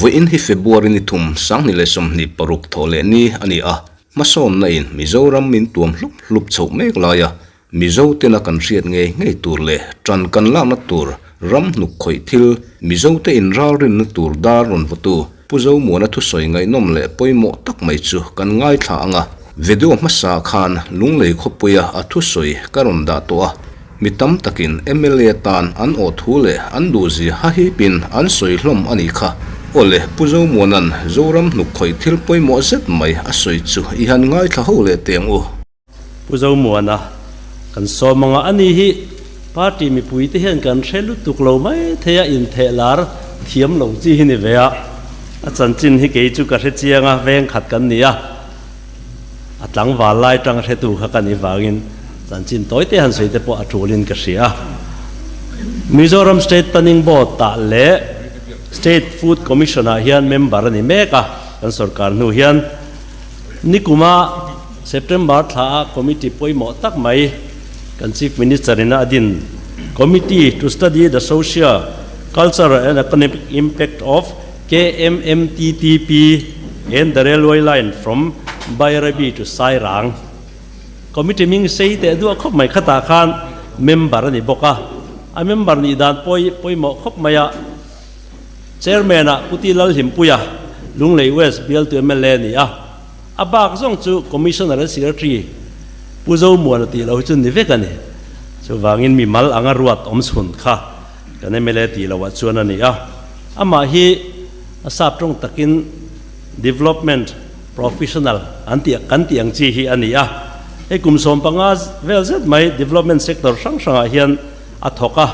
Vawiin hi February ni thum 2026 thawh leh ni a ni a, hmasawnna in Mizoram min tuam hlup hlup chhoh mek lai a, Mizo tena kan hriat ngei ngei tur leh tan kan lakna tur ram hnuk khawih thil Mizo te inralrinna tur dar rawn vawtu Pu Zomuana thusawi ngaihnawm leh pawimawh tak mai chu kan ngaithla ang a. Video hmasa khan Lunglei khawpuia a thusawi ka rawn dah tawh a, mi tam takin mla tan an awh thu leh an duhzia hahipin an sawi hlawm a nih kha. Awle, Pu Zomuana'n Zoram hnuk khawih thil pawimawh zet mai a sawi chu i han ngaithla ho leh teh ang u. Pu Zomuana, Kan sawm anga a ni hi party mipui te hian kan hre lutuk lo mai thei a, intheh lar thiam lo chi hi ni ve a, a chanchin hi kei chu ka hre chiang a, veng khat kan ni a, a tlangval lai tang hretu kha ka nih vangin chanchin tawi te han sawi te pawh a tulin ka hria. Mizoram State Planning Board tah leh State Food Commission ah hian member a ni mek a, kan sorkar hnu hian nikuma September thla a committee pawimawh tak mai kan Chief Minister in a din Committee to Study the Social, Cultural and Economic Impact of KMMTTP and the Railway Line from Bairabi to Sairang Committee hming sei teh duah khawp mai khatah khan member a ni bawk a, a member nih dan pawi pawimawh khawp mai a Chairman ah Pu Ti Lalhlimpuia Lunglei West bialtu mla a ni a. A bak zawng chu Commissioner leh Secretary Pu Zomuana tih loh hi chu ni vek a ni. Chuvangin mimal anga ruat awm chhun kha kan mla tih loh ah chuan a ni a. Amah hi a sap tawng takin Development Professional an tih kan tih ang chi hi a ni a. Hei kum 15 vel zet mai Development Sector hrang hrangah hian a thawk a.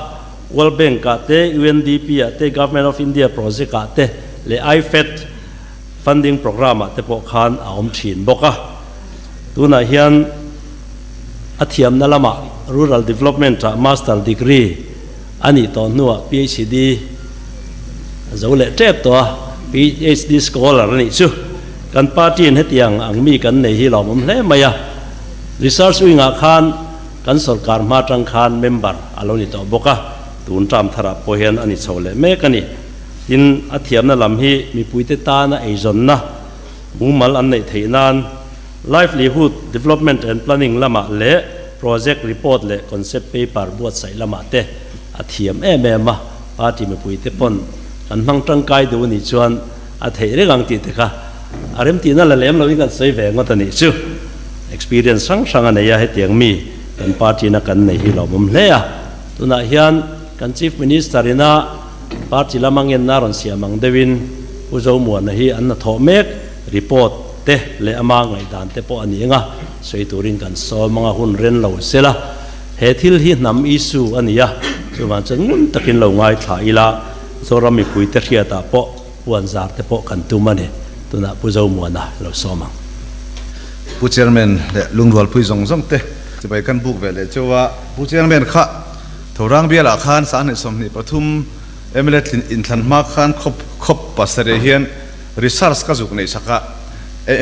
World Bank ah te, UNDP ah te, Government of India Project ah te leh IFAD, Funding programme ah te pawh khan a awm thin bawk a. Tunah hian a thiamna lamah Rural Development ah Master Degree a nih tawh hnuah PhD a zo leh tep tawh a, PhD Scholar a nih chu. Kan party in hetiang ang mi kan nei hi lawmawm hle mai a. Research Wing ah khan kan sorkar hma atang khan member a lo ni tawh bawk a, tun term tharah pawh hian a ni chho leh mek a ni. Tin, a thiamna lam hi mipuite tana eizawnna mumal an neih theih nan Livelihood Development and Planning lamah leh Project Report leh Concept Paper buatsaih lamah te a thiam em em a, party mipuite pawn kan hmang tangkai duh anih chuan a theih reng ang tih te kha a remtihna la lem loin kan sawi ve ngawt anih chu. Experience hrang hrang a nei a, hetiang mi kan party-na kan nei hi lawmawm hle a. Tunah hian kan Chief Minister ina Party lama ngenna rawn siam ang deuhin Pu Zomuana hi an hnathawh mek report te leh ama ngaihdan te pawh a ni anga sawi turin kan sawm anga hun ren lo sela he thil hi hnam issue a ni a, chuvang chuan ngun takin lo ngaithla ila Zoram mipuite hriatah pawh puanzar te pawh kan tum a ni. Tunah Pu Zomuana lo sawm ang. Pu Chairman leh lungrualpui zawng zawng te chibai kan buk ve leh cheu a, Pu Chairman kha Thorang bialah khan 2023 mla tlin inthlan hma khan khawp khawp pasarih hian research ka zuk neih sak a,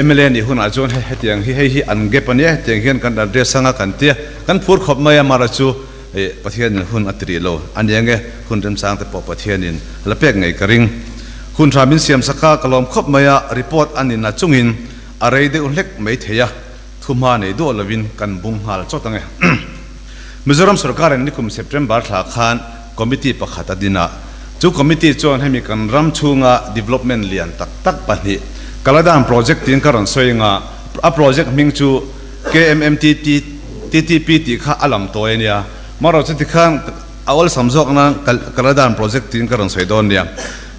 mla nih hunah chuan hei hetiang hi hei hi an gap a nia hetiang hian kan address anga kan tia kan phur khawp mai a mara chu Pathianin hun a ti rih lo a nia nge hun remchang te pawh Pathianin la pek ngei ka ring. Hun tha min siam sak a ka lawm khawp mai a report a nina chungin a rei deuh hlek mai thei a thuhma nei duah lovin kan bung nghal chawt ange. Mizoram sorkarin nikum September thla khan committee pakhat a din a, chu committee chuan hemi kan ram chhunga development lian tak tak pahnih Kaladan project tiin ka rawn sawi anga, a project hming chu KMMTT TTP tih kha a lam tawi a nia, marawh chuti khan a awlsam zawk nan Kaladan project tiin ka rawn sawi dawn nia.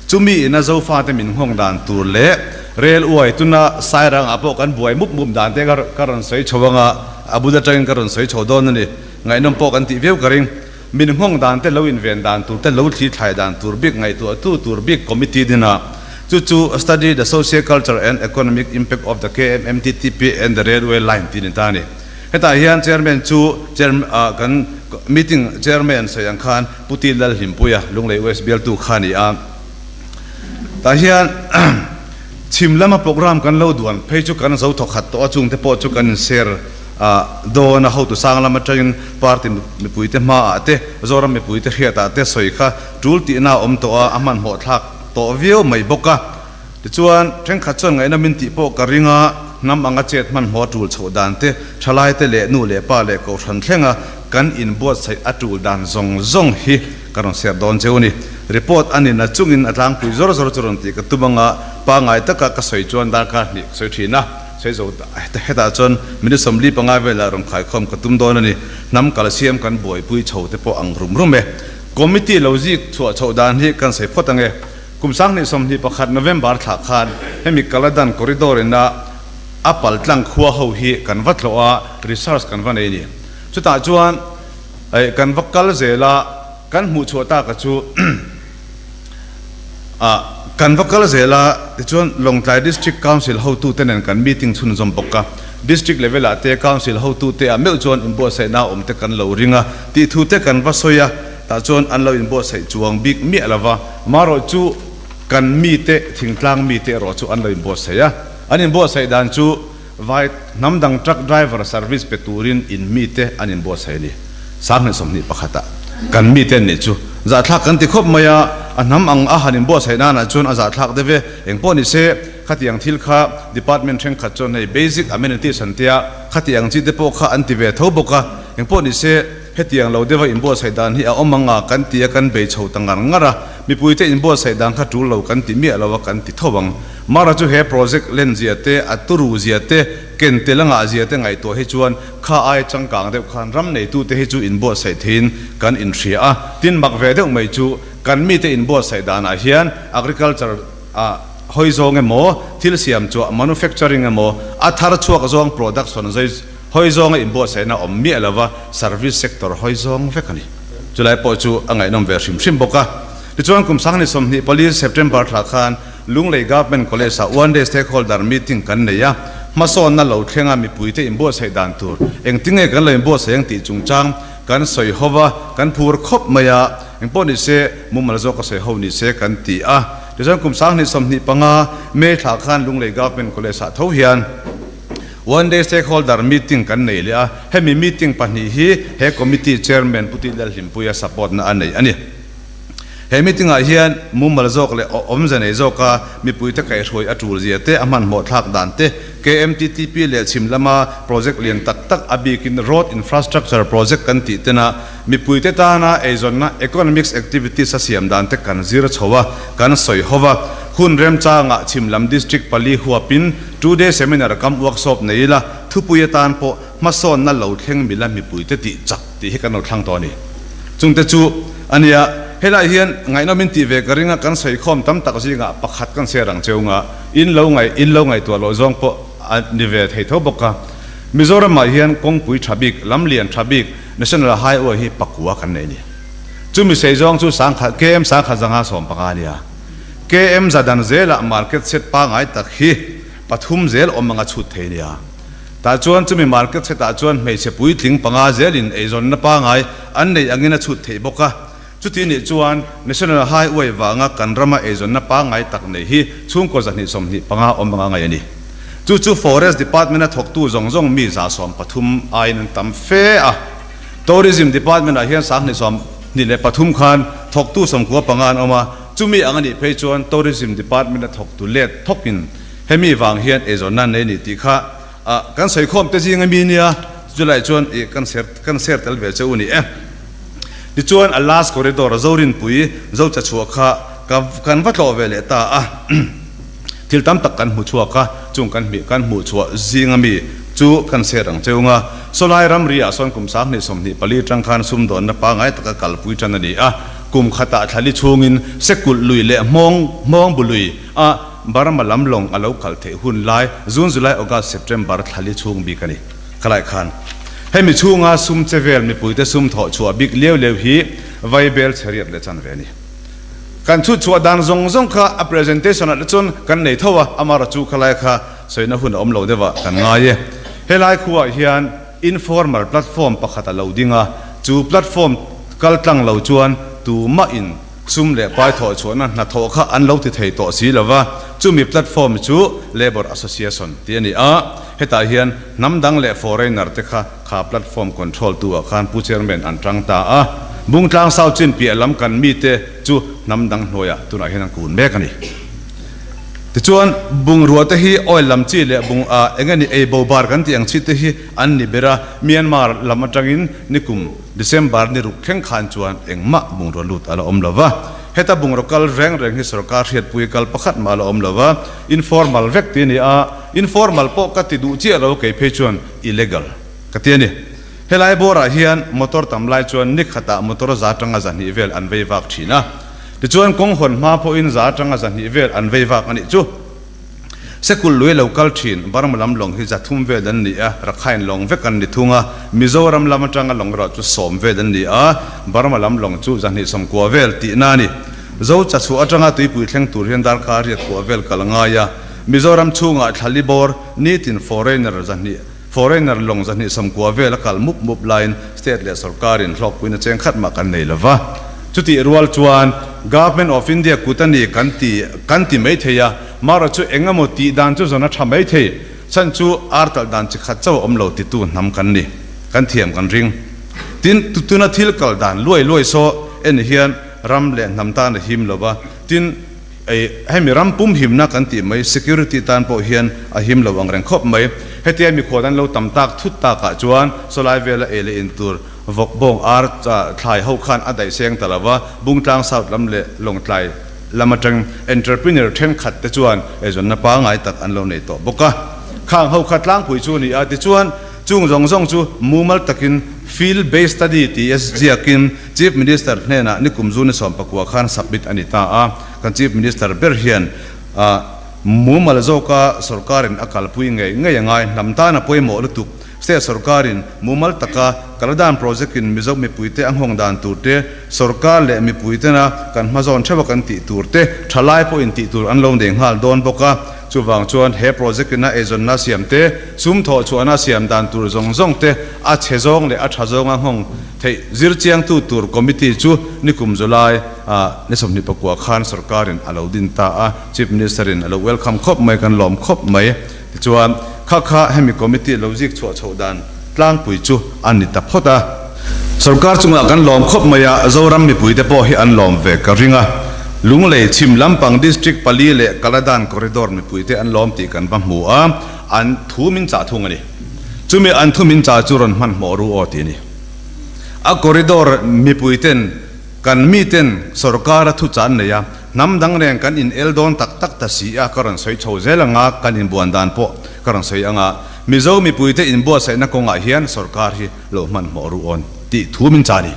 Chumi ina Zofate min nghawng dan tur leh rel uai tuna Sairangah pawh kan buai mup mup dan te ka rawn sawi chho anga a bul atangin ka rawn sawi chho dawn a ni. Ngaihnawm pawh kan tih viau ka ring. Min nghawng dan te lo inven dan tur te lo thli thlai dan tur bik ngaihtuahtu tur bik committee dinah chu chu Study the Social Culture and Economic Impact of the KMMTTP and the Railway Line tih ni ta a ni. Hetah hian Chairman chu chair kan meeting chairman sawi ang khan Pu Ti Lalhlimpuia Lunglei West bialtu kha a ni a. Tah hian chhim lama program kan lo duan phei chu kan zo thawkhat tawh a, chungte pawh chu kan in share Dawn a hotu sang lam atangin party mipuite hmaah te, Zoram mipuite hriatah te sawi kha tul tihna a awm tawh a, a hmanhmawh thlak tawh viau mai bawk a. Tichuan, thenkhat chuan ngaihna min tih pawh ka ring a, hnam anga chet hmanhmawh a tul chhoh dan te, thalaite leh nu leh pa leh kohhran thlenga kan inbuatsaih a tul dan zawng zawng hi ka rawn share dawn cheu a ni. Report a nina chungin a tlangpui zawr zawr chu rawn tih ka tum anga pangngai taka ka sawi chuan darkar hnih ka sawi thin a. Sawi zo hetah chuan minute 45 velah rawn khaikhawm ka tum dawn a ni. Hnam kalsiam kan buaipui chho te pawh ang rum rum e. Committee lo zik chhuah chhoh dan hi kan sawi phawt ang e. Kum 2021 November thlah khan hemi Kaladan Corridor ina a pal tlang khua ho hi kan va tlawh a, research kan va nei a ni. Chutah chuan kan va kal zel a, kan hmuh chhuah taka chu Kan va kal zel a, tichuan Lawngtlai District Council hotute nen kan meeting chhunzawm bawk a. District level ah te Council hotute ah meuh chuan inbuatsaihna awm te kan lo ring a, tih thu te kan va sawi a, tah chuan an lo inbuatsaih chuang bik miah lo va. Amaherawh chu kan mite, thingtlang mite erawh chu an lo inbuatsaih a. An inbuatsaih dan chu vai hnam dang truck driver service pe turin in mite an inbuatsaih a ni. 2021 ah kan mite an nih chu zahthlak kan ti khawp mai a, a hnam ang a han inbuatsaih nanah chuan a zahthlak deuh e. Engpawh ni se, khatiang thil kha department thenkhat chuan hei basic amenities an tia, khatiang chi te pawh kha an ti ve tho bawk a. Engpawh ni se, hetiang lo deuha inbuatsaih dan hi a awm ang a kan ti a, kan bei chho ta ngar ngar a. Mipuite inbuatsaih dan kha tul lo kan ti miah lo a kan ti tho ang. Mara chu he project len zia te, a turu zia te, ken tel a ngah zia te ngaihtuah hi chuan kha ai changkang deuh khan ram neitute hi chu inbuatsaih theiin kan inhria a. Tin mak ve deuh mai chu kan mite inbuatsaih danah hian agriculture ah hawi zawng emaw, thil siam chhuah, manufacturing, emaw, a thar chhuak zawng, production, hawi zawnga inbuatsaihna awm miah lova service sector hawi zawng vek a ni. Chulai pawh chu a ngaihnawm ve hrim hrim bawk a. Tichuan kum 2024 September thla khan Lunglei Government College ah One Day Stakeholder Meeting kan nei a, hmasawnna lo thlenga mipuite inbuatsaih dan tur engtinge kan lo inbuatsaih ang tih chungchang kan sawi ho va, kan phur khawp mai a, engpawh ni se mumal zawk a sawi ho ni se kan ti a. Tichuan kum 2025 May thla khan Lunglei Government College ah tho hian One Day Stakeholder Meeting kan nei leh a, hemi meeting pahnih hi he Committee Chairman Pu Tih Lalhlimpuia support na a nei a ni. He meeting ah hian mumal zawk leh awmze nei zawka mipuite kaihhruai a tul zia te, a hmanhmawh thlak dan te, KMTTP leh chhim lama project lian tak tak a bikin road infrastructure project kan tih tena mipuite tana eizawnna economics activities a siam dan te kan zir chho a, kan sawi ho va. Hun remchangah chhim lam district pali huapin two day seminar kam workshop nei ila thupui atan pawh hmasawnna lo thleng mila mipuite tih chak tih hi kan lo thlang tawh a ni. Chungte chu a nia, helai hian ngaihnawm in tih ve ka ring a, kan sawikhawm tam tak zingah pakhat kan share ang cheu nga, in lo ngaih in lo ngaihtuah loh zawng pawh a ni ve thei tho bawk a. Mizoramah hian kawngpui tha bik, lam lian tha bik, National Highway hi pakua kan nei a ni. Chumi sei zawng chu sangkhat KM 15 a nia. KM za dan zelah market set pangai tak hi pathum zel awm anga chhut thei a nia. Tah chuan chumi market setah chuan hmeichhe puitling panga zelin eizawnna pangai an neih angin a chhut theih bawk a. Chuti nih chuan National Highway vanga kan rama eizawnna pangai tak nei hi chhungkaw 225 awm anga ngaih a ni. Chu chu Forest Department-a thawktu zawng zawng mi 130 aiin an tam fe a. Tourism Department-ah hian 2023 khan thawktu 95 an awm a, chumi ang a nih phei chuan Tourism Department-a thawktu let thawkin Hemi vang hian eizawnna nei ni tih kha kan sawikhawm te zing ami nia, chulai chuan ih kan share kan share tel ve che u ni e. Tichuan a last corridor Zorinpui zo cha chhuah kha ka kan va tlawh ve leh ta a, thil tam tak kan hmu chhuak a, chung kan hmih kan hmuh chhuah zing ami chu kan share ang cheu nga. Sawlai ramri ah sawn kum 2024 tang khan sumdawnna pangai taka kalpui tan a ni a, kum khatah thlali chhungin Sekulh lui leh Hmawng Hmawng bu lui a, Burma lam lawng a lo kal theih hun lai June, July, August, September thlali chhung bik a ni. Khalai khan hemi chhunga sum che vel mipuite sum thawh chhuah bik liau liau hi Vaibel chheriat leh chan ve a ni. Kan chhut chhuah dan zawng zawng kha a presentation ah te chuan kan nei tho a, amara chu khalai kha sawina hun a awm lo deuh ah kan ngai e. Helai khuah hian informal platform pakhat a lo ding a, chu platform kal tlang lo chuan tumah in. Sum leh pai thawh chhuahna hnathawh kha an lo ti thei tawh si lo va, chumi platform chu Labour Association tih a ni a, hetah hian hnam dang leh foreigner te kha kha platform control tu ah khan Pu Chairman an tang ta a, Bungtlang South chin piah lam kan mite chu hnam dang hnuaiah tunah hian an kun mek a ni. Tichuan, bungrua te hi oil lam chi leh bung ah eng eng ei bo bar kan tih ang chi te hi an ni ber a, Myanmar lam atangin nikum December ni ruk thleng khan chuan engmah bungrua lut a la awm lo va, heta bungraw kal reng reng hi sorkar hriatpui kal pakhat mah a la awm lo va, informal vek ti a ni a, informal pawh ka ti duh chiah lo kei phei chuan illegal ka ti a ni. Helai bawrah hian motor tam lai chuan ni khatah motor za tanga zahnih vel an vei vak thin a, tichuan kawng hawn hma pawhin za tanga zahnih vel an vei vak a nih chu. Sekul lui lo kal thin Burma lam lawng hi 300 vel an ni a, Rakhine lawng vek an ni thung a, Mizoram lam atanga lawng erawh chu 10 vel an ni a, Burma lam lawng chu 290 vel tihna a ni. Zo chachhuah atanga tuipui thleng tur hian darkar riat kua vel kal a ngai a, Mizoram chhungah thlali bawr nitin foreigner 200 foreigner lawng 290 vel a kal mup mup laiin state leh sorkarin hlawkpuina cheng khat mah kan nei lova. Chutih rual chuan Government of India kut a ni kan ti kan ti mai thei a, Mara chu eng emaw tih dan chu zawn a tha mai thei, chhan chu ar talh dan chi khat chauh a awm lo titu hnam kan ni, kan thiam kan ring. Tin, tuna thil kal dan luai luai saw en hian ram leh hnam tan a him lo va, tin, ei hemi ram pum himna kan tih mai security tan pawh hian a him lo ang reng khawp mai. Hetia mikhual an lo tam tak thut takah chuan sawlai vela ei leh in tur vawk bawng ar thlai ho khan a daih seng ta lo va, Bungtlang South lam leh Lawngtlai lam atang entrepreneur thenkhat te chuan eizawnna pangngai tak an lo nei tawh bawk a. Khang ho kha tlangpui chu a ni a, tichuan chung zawng zawng chu mumal takin field based study ti a ziakin Chief Minister hnenah nikum June 19 khan submit a ni ta a. Kan Chief Minister ber hian mumal zawka sorkarin a kalpui ngei ngei a ngai, hnam tan a pawimawh lutuk. State sorkarin mumal taka Kaladan project in Mizo mipuite a nghawng dan tur te, sorkar leh mipuitena kan hmazawn theuha kan tih tur te, thalai pawhin tih tur an lo nei nghal dawn bawk a. Chuvang chuan he project ina eizawnna siam te, sum thawh chhuahna siam dan tur zawng zawng te a chhe zawng leh a tha zawnga nghawng theih zir chiangtu tur committee chu nikum July ah ni 29 khan sorkarin a lo din ta a, Chief Minister in a lo welcome khawp mai, kan lawm khawp mai. Tichuan, kha kha hemi committee lo zik chhuah chhoh dan tlangpui chu a ni ta phawt a. Sorkar chungah kan lawm khawp mai a, Zoram mipuite pawh hi an lawm ve ka ring a. Lunglei chhim lampang district pali leh Kaladan corridor mipuite an lawm tih kan va hmu a, an thu min chah thung a ni. Chumi an thu min chah chu rawn hmanhmawh ru aw tih a ni. A corridor mipuiten kan miten sorkara thu chan nei a, Hnam dang reng kan in el dawn tak tak ta si a, ka rawn sawi chho zel ang a, kan inbuan dan pawh ka rawn sawi ang a, Mizo mipuite inbuatsaihna kawngah hian sorkar hi lo hmanhmawh ru awn tih thu min cha ni.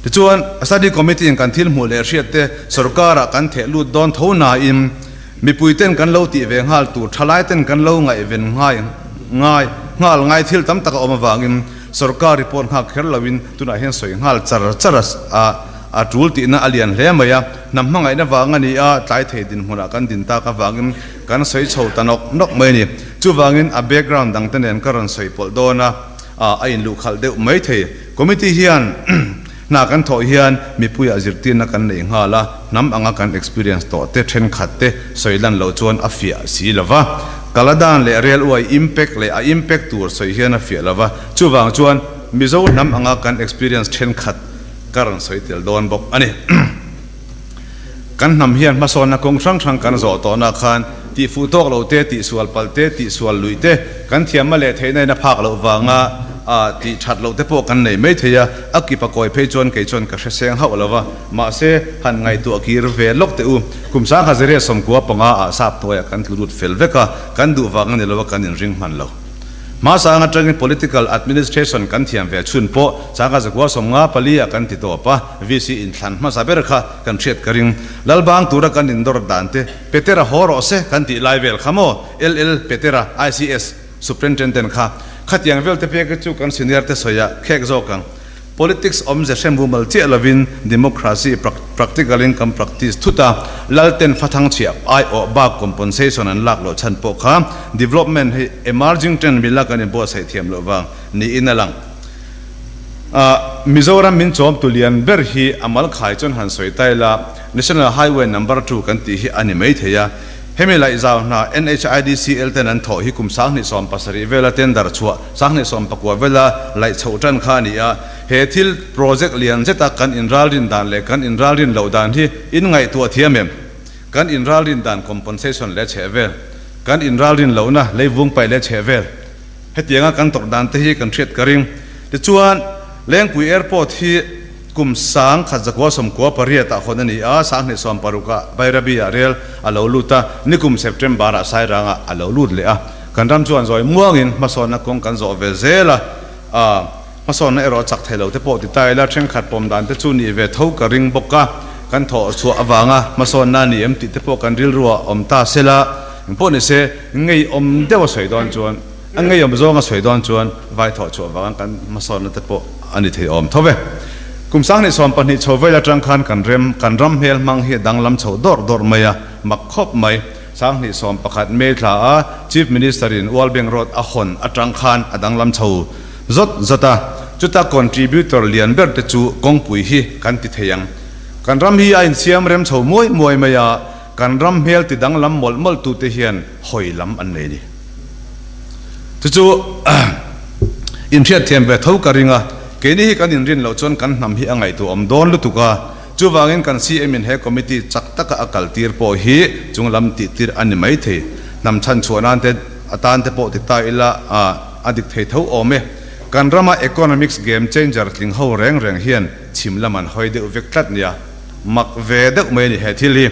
Tichuan, Study Committee in kan thil hmuh leh hriat te sorkarah kan theh lut dawn tho nain mipuiten kan lo tih ve nghal tur thalaiten kan lo ngaihven ngai ngai nghal ngai thil tam tak a awm avangin sorkar report nghak kher loin tunah hian sawi nghal char char a A tul tihna a lian hle mai a, hnam hmangaihna vang a ni a, tlai thei dinhmunah kan din tak avangin kan sawi chho ta nawk nawk mai a ni. Chuvangin a background dangte nen ka rawn sawi pawlh dawn a, a inluhkhalh deuh mai thei. Committee hian hna kan thawh hian mipuiah zirtirna kan nei nghal a, hnam anga kan experience tawh te thenkhat te sawi lan loh chuan a fiah si lo va. Kaladan leh railway impact leh a impact tur sawi hian a fiah lo va, chuvang chuan Mizo hnam anga kan experience thenkhat Ka rawn sawi tel dawn bawk a ni. Kan hnam hian hmasawnna kawng hrang hrang kan zawh tawhna khan tihfuh tawk lo te, tihsual palh te, tihsual luih te, kan thiamna leh theihna in a phak loh vanga tih that loh te pawh kan nei mai thei a, a kip a kawi phei chuan kei chuan ka hre seng hauh lo va, mahse han ngaihtuah kir ve lawk teh u. Kum 1995 ah sap hnuaiah kan tlu lut fel vek a, kan duh vang a ni lo a, kan inring hman lo. Hmasang atangin political administration kan thiam ve chhun pawh 1954 ah kan ti tawp a, VC inthlan hmasa ber kha kan hriat ka ring. Lalbang tura kan indawr dan te Petera haw rawh se kan tih lai vel kha maw? LL Petera ICS Superintendent kha khatiang vel te pek chu kan senior te sawi ah khek zawk ang. Politics awmze hre mumal chiah lovin democracy practical in kan practice thut a, Lalten fathang chhiah aiawh bak compensation an lak loh chhan pawh kha development hi emerging trend mila kan inbuatsaih thiam loh vang niin a lang. Mizoram min chawm tu lian ber hi a mal khai chuan han sawi ta ila, National Highway Number Two kan tih hi a ni mai thei a. Hemi laihzau hna NHIDCL ten an thawh hi kum 2017 vela tender chhuah, 2019 vela laih chhoh tan kha a ni a. He thil project lian zeta kan inralrin dan leh kan inralrin loh dan hi in ngaihtuah thiam em? Kan inralrin dan compensation leh chheh vel, kan inralrin lohna leivung paih leh chheh vel, hetianga kan tawrh dan te hi kan hriat ka ring. Tichuan, Lengpui Airport hi kum 1998 ah hawn a ni a, 2060 ah Bairabi ah rel a lo lut a, nikum September ah Sairang ah a lo lut leh a. Kan ram chuan zawi muangin hmasawnna kawng kan zawh ve zel a, Hmasawnna erawh chak thei lo te pawh ti ta ila, thenkhat pawm dan te chu nih ve tho ka ring bawk a, kan thawh chhuah avanga hmasawnna a ni em tih te pawh kan rilru ah awm ta se la, engpawh ni se ngeiawm deuh a sawi dawn chuan, a ngeiawm zawng a sawi dawn chuan vai thawh chhuah avanga kan hmasawnna te pawh a ni thei awm tho ve. Kum 2020 chho vel atang khan kan rem, kan ram hmel hmang hi a danglam chho dawrh dawrh mai a, mak khawp mai. 2011 May thla a Chief Minister in World Bank Road a hawn atang khan a danglam chho Zawt zawt a, chuta contributor lian ber te chu kawngpui hi kan ti thei ang. Kan ram hi a insiam rem chho muai muai mai a, kan ram hmel ti danglam mawlh mawlh tu te hian hawi lam an nei ni. Chu chu inhriatthiam ve tho ka ring a, keini hi kan inrin loh chuan kan hnam hi a ngaihtuahawm dawn lutuk a, chuvangin kan CM in he committee chak taka a kal tir pawh hi chunglam tih tir a ni mai thei. Hnam chhanchhuah nan te atan te pawh ti ta ila a. A dik thei tho awm e. Kan rama economics game changer tling ho reng reng hian chhim lam an hawi deuh vek tlat nia. Mak ve deuh mai a ni he thil hi.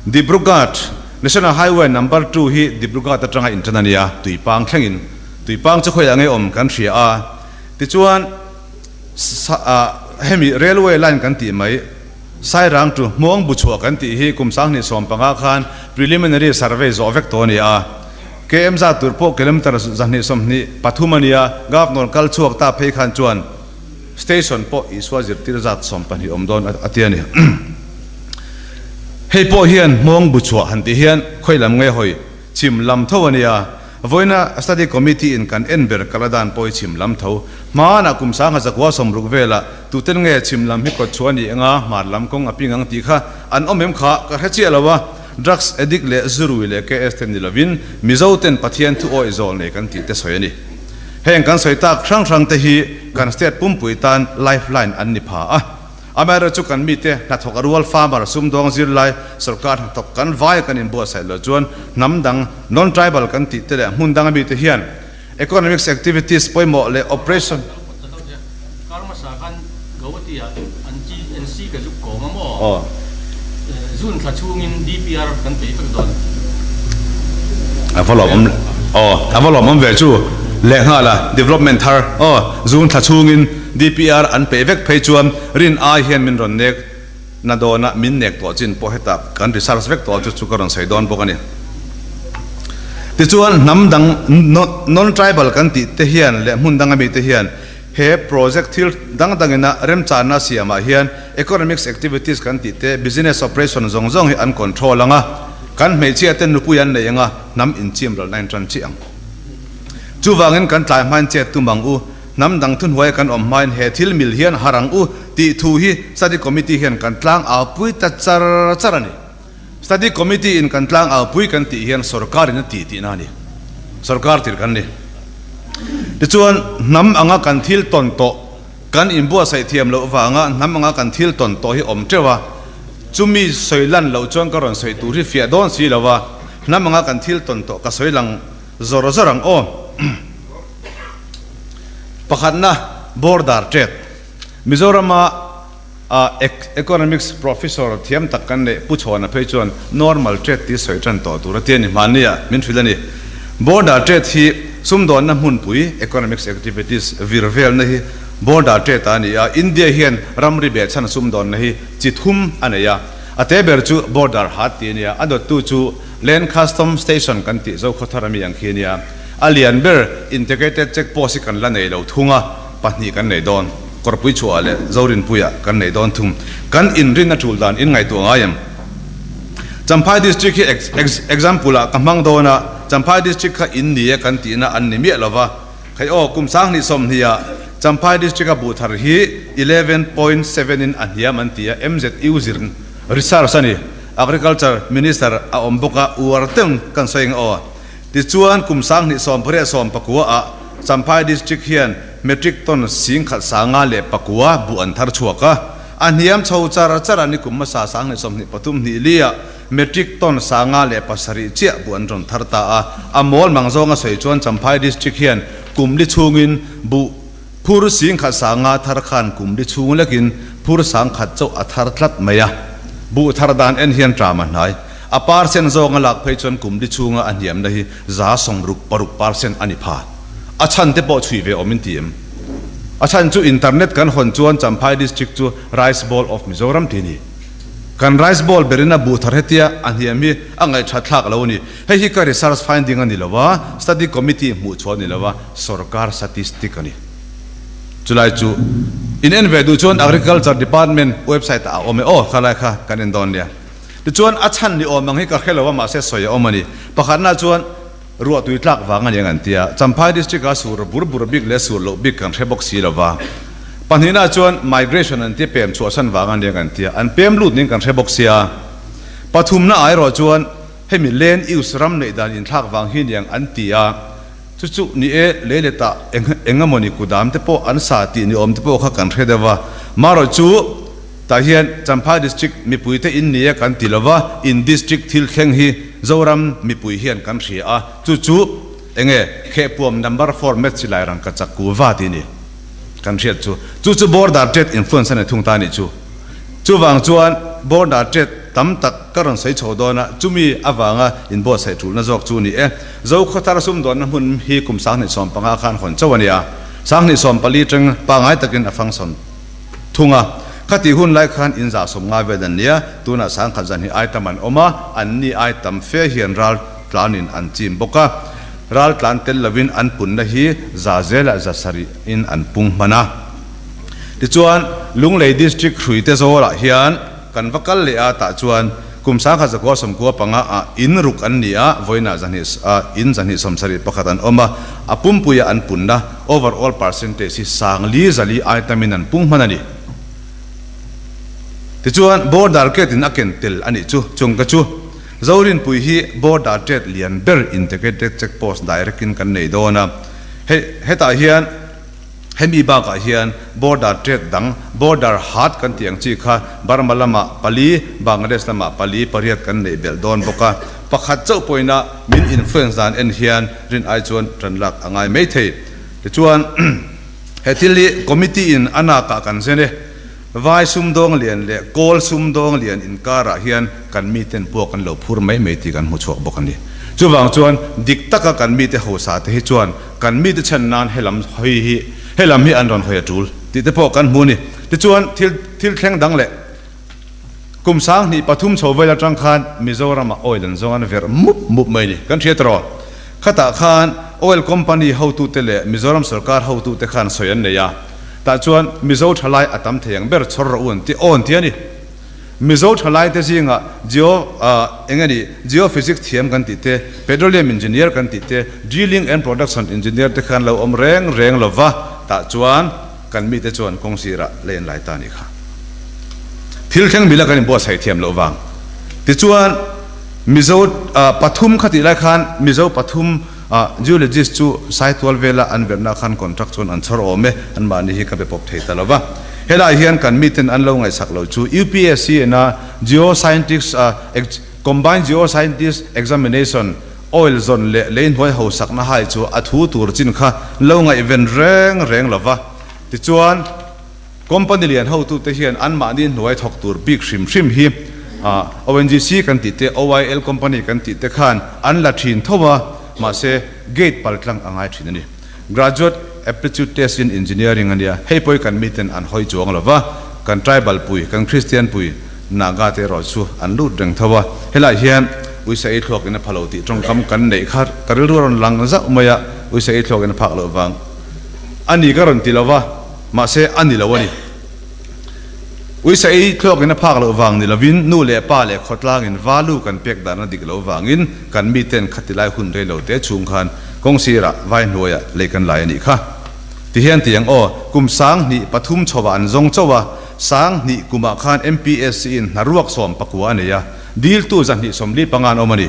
Dibrugarh, National Highway Number Two hi Dibrugarh atanga intan a nia, Tuipang thlengin. Tuipang chu khawiah nge awm kan hria a. Tichuan, hemi railway line kan tih mai, Sairang to Hmuangbuchhuah kan tih hi kum 2015 khan preliminary survey zawh vek tawh a ni a. KM zat tur pawh kilometre 223 a nia, Governor kal chhuak ta phei khan chuan station pawh Isua zirtir zat 12 awm dawn a ti a ni. Hei pawh hian hmawng bu chhuah han tih hian khawi lam nge hawi chhim lam tho a nia, vawiina study committee in kan en ber kal a dan pawh hi chhim lam tho. Hmanah kum 1960 velah tuten nge chhim lam hi kawt chhuah a nih anga hmar lam kawng a ping ang tih kha an awm em kha ka hre chiah lo a. Drugs addict leh zurui leh KS te ni lovin Mizo ten Pathian thu awih zawl nei kan tih te sawi a ni. Heng kan sawi tak hrang hrang te hi kan state pumpui tan life line an ni pha a. Amaherawhchu chu kan mite hnathawk a rual farmer sumdawng zirlai sorkar hnathawk kan vai kan inbuatsaih loh chuan hnam dang non tribal kan tih te leh hmun danga mite hian Economics activities pawimawh leh operation. A va lawmawm aw a va lawmawm ve chu lehnghal a development thar aw zun thla chhungin DPR an peih vek phei chuan rin ai hian min rawn nek na dawna min nek tawh chin pawh hetah kan research vek tawh chu chu ka rawn sawi dawn bawk a ni. Tichuan hnam dang non-tribal kan tih te hian leh hmun danga mite hian he project thil dang dangina remchanna siamah hian economics activities kan tih te business operation zawng zawng hi an control ang a, kan hmeichhia te nupui an nei ang a, hnam inchimralna in tan chiah ang. Chuvangin kan tlai hmain chet tum ang u. Hnam dang thuhnuaia kan awm hmain he thil mil hian har ang u tih thu hi Study Committee hian kan tlang aupui ta char char a ni. Study Committee in kan tlang aupui kan tih hian sorkar in a tih tihna a ni. Sorkar tir kan ni. Tichuan hnam anga kan thil tawn tawh kan inbuatsaih thiam loh vanga hnam anga kan thil tawn tawh hi awm teuh a, chumi sawi lan loh chuan ka rawn sawi tur hi fiah dawn si lo a, hnam anga kan thil tawn tawh ka sawi lang zawr zawr ang aw. Pakhatna, Border Trade. Mizorama Economics Professor thiam tak kan neih Pu Chhawna phei chuan Normal Trade tih sawi tan tawh tur a ti a ni. Hmanni ah min hrilh a ni. Border Trade hi sumdawnna hmunpui, economics activities, vir velna hi Border Trade a ni a. India hian ramri behchhan sumdawnna hi chi thum a nei a. A te ber chu Border Haat tih a ni a. A dawttu chu Land Custom Station kan tih Zokhawthar ami ang khi a ni a. A lian ber Integrated Check Post hi kan la nei lo thung a, pahnih kan nei dawn. Kawrpui chhuah leh Zorinpuiah kan nei dawn thung. Kan inrin a tul dan in ngaihtuah ngai em? Champhai District hi example ah ka hmang dawn a, Champhai District kha in ni e kan tihna an ni miah lo va. Khai aw, kum 2020 ah Champhai District a buh thar hi 11.7 in a hniam an ti a, MZU zir research a ni. Agriculture Minister a awm bawk a, uar teng kan sawi ang aw. Tichuan kum sanghnih sawmpariat sawmpakua ah Champhai District hian metric ton singkhat sanga leh pakua buh an thar chhuak a, a hniam chho char char a ni kum hmasa sanghnih 23 hnih li ah metric ton sanga leh pasarih chiah buh an rawn thar ta a, a mawl mang zawnga sawi chuan Champhai District hian kum li chhungin buh phur singkhat sanga thar khan kum li chhung lekin phur sangkhat chauh a thar tlat mai a, buh thar dan en hian ṭam a hnai. A percent zawnga lak phei chuan kum li chhunga a hniamna hi 60% percent a ni pha. A chhan te pawh chhui ve awm in ti em? A chhan chu internet kan hawn chuan Champhai District chu Rice Bowl of Mizoram ti a ni. Kan rice bowl berin a buh thar hetia a hniam hi a ngaihthat thlak lo a ni. Hei hi ka research finding a ni lo a, study committee hmuh chhuah a ni lo a, sorkar statistic a ni. Chulai chu in en ve duh chuan Agriculture Department website ah a awm e aw, khalai kha kan en dawn nia. Tichuan a chhan ni awm ang hi ka hre lo a mahse sawi a awm a ni. Pakhatna chuan ruah tui tlak vang a ni ang an ti a, Champhai District ah sur bur bur bik leh sur loh bik kan hre bawk si lo va. Pahnihna chuan migration an tia pem chhuahsan vang a ni ang an ti a, an pem lut ning kan hre bawk sia. Pathumna ah erawh chuan hemi land use ram neih dan inthlak vang hi ni ang an ti a, chu chu ni e lei letah eng eng emawni kudam te pawh an sa tih ni awm te pawh kha kan hre deuh a, marawh chu Tah hian Champhai District mipuite in nia kan ti lova, in District thil thleng hi Zoram mipui hian kan hria a, chu chu enge Khehpuam Number Format silai rangka chak ku va ti ni kan hriat chu. Chu chu Border Trade influence a ni thung ta nih chu. Chuvang chuan Border Trade tam tak ka rawn sawi chho dawn a, chumi avanga inbuatsaih tulna zawk chu ni e. Zokhawthar sumdawnna hmun hi kum 2015 khan hawn chauh a ni a, 2014 teng pangai takin a function. Thung a, Khati hun lai khan in zah sawm ngai vel an nia, tunah sangkhat zan hi ai tam an awm a, an ni ai tam fe hian ral tlanin an chim bawk a, ral tlan tel lovin an punna hi za zelah za sarih in an pung hman a. Tichuan, Lunglei District Hruite Zawlah hian kan va kal leh a, tah chuan kum 1995 ah in ruk an ni a, vawiinah zahnih in 271 an awm a, a pumpuia an punna, Overall percentage hi sang li zali ai tamin an pung hman a ni. Tichuan, border gate in a ken tel a nih chu, chung ka chu Zorinpui hi border trade lian ber integrated check post direct in kan nei dawn a. Hei hetah hian hemi bakah hian border trade dang border haat kan tih ang chi kha Burma lamah pali, Bangladesh lamah pali pariat kan neih belh dawn bawk a. Pakhat chauh pawhin a min influence dan en hian rin ai chuan tan lak a ngai mai thei. Tichuan, he thil hi committee in a nakah kan zen e. Vai sumdawng lian leh kawl sumdawng lian inkarah hian kan miten puak an lo phur mai mai tih kan hmu chhuak bawk a ni. Chuvang chuan dik taka kan mite hausa te hi chuan kan mite chhan nan helam hawi hi helam hi an rawn hawi a tul tih te pawh kan hmu a ni. Tichuan, thil thil thleng dang leh Kum 2003 chho vel atang khan Mizoramah oil an zawng an verh mup mup mai ni. Kan hriat rawh. Khatah khan oil company hotute leh Mizoram sorkar hotute khan sawi an nei a. Tah chuan Mizo thalai a tam thei ang ber chhawr rawh u an ti aw an ti a ni. Mizo thalai te zingah geo eng a nih geophysics thiam kan tih te, petroleum engineer kan tih te, drilling and production engineer te khan lo awm reng reng lova tah chuan Kan mite chuan kawng sirah lei an lai ta a nih kha. Thil thleng mila kan inbuatsaih thiam loh vang. Tichuan, Mizo pathum kha tih lai khan Mizo pathum geologist chu Saitual vela an verhna khan contract chuan an chhawr awm e, anmahni hi ka be pawp thei ta lo va. Helai hian kan miten an lo ngaihsak lo chu UPSC ina Geoscientist Combined Geoscientist Examination Oil zawn leh lei hnuai ho sakna hai chu a thu tur chin kha lo ngaihven reng reng lo va. Tichuan, company lian hotute hian anmahni hnuai thawk tur bik hrim hrim hi ONGC kan tih te, OIL company kan tih te khan an la thin tho a, mahse gate paltlang a ngai thin a ni. Graduate Aptitude Test in Engineering a nia, hei pawhi kan miten an hawi chuang lo va, kan tribal pui, kan Christian pui Naga te erawh chu an lut reng tho a, helai hian uisa ei thluak in a pha lo tih tawngkam kan neih kha ka rilru a rawn lang zauh mai a, uisa ei thluak in a phak loh vang a ni ka rawn ti lo va, mahse a ni lo a ni. Uisa ei thluak in a phak loh vang ni lovin nu leh pa leh khawtlang in value kan pek dan a dik loh vangin kan miten khati lai hun rei lo te chhung khan kawng sirah vai hnuaiah lei kan lai a nih kha. Ti hian ti ang aw, kum 2003 chhovah an zawng chauh a, 2000 kumah khan MPSC in hnaruak 19 a nei a, diltu 245 an awm a ni.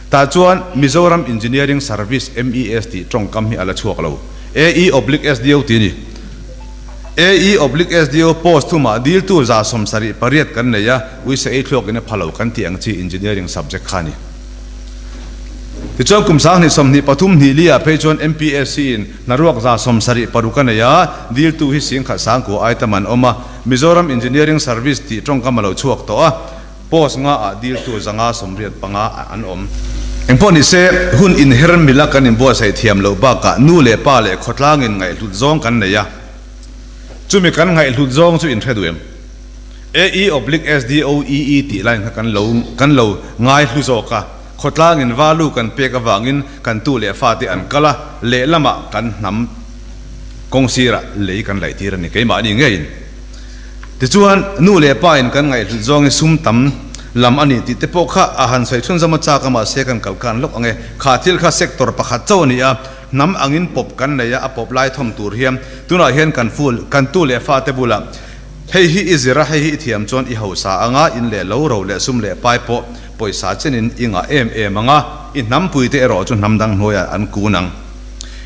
Tah chuan Mizoram Engineering Service, MES, tih tawngkam hi a la chhuak lo. AE oblique SDO ti a ni. AE oblique SDO post thumah diltu 78 kan nei a, uisa ei thluak in a pha lo kan tih ang chi engineering subject kha a ni. Tichuan kum 2023 hnih li ah phei chuan MPSC in hnaruak 76 a nei a, diltu hi 10,000 sangkua ai tam an awm a, Mizoram Engineering Service tih tawngkam a lo chhuak tawh a, post nga ah diltu 585 an awm. Engpawh nise, hun inher mila kan inbuatsaih thiam loh bakah nu leh pa leh khawtlangin ngaihhlut zawng kan nei a, chumi kan ngaihhlut zawng chu inhre duh em? AE oblique SDOEE tih line kha kan lo kan lo ngai hlu zawk a, khawtlangin value kan pek avangin kan tu leh fate an kal a, lehlamah kan hnam kawng sirah lei kan laih tir a ni keimahni ngeiin. Tichuan, nu leh pa in kan ngaihhlut zawngin sum tam lam a ni tih te pawh kha a han sawi chhunzawm a chak a mahse kan kal khan lawk ang e. Kha thil kha sector pakhat chauh a ni a, hnam angin pawp kan nei a, a pawp lai thawm tur hian tunah hian kan ful kan tu leh fate bulah Hei hi i zir a, hei hi i thiam chuan i hausa ang a, in leh lo ro leh sum leh pai pawh pawisa chenin i ngah em em ang a, i hnampuite erawh chu hnam dang hnuaiah an kun ang.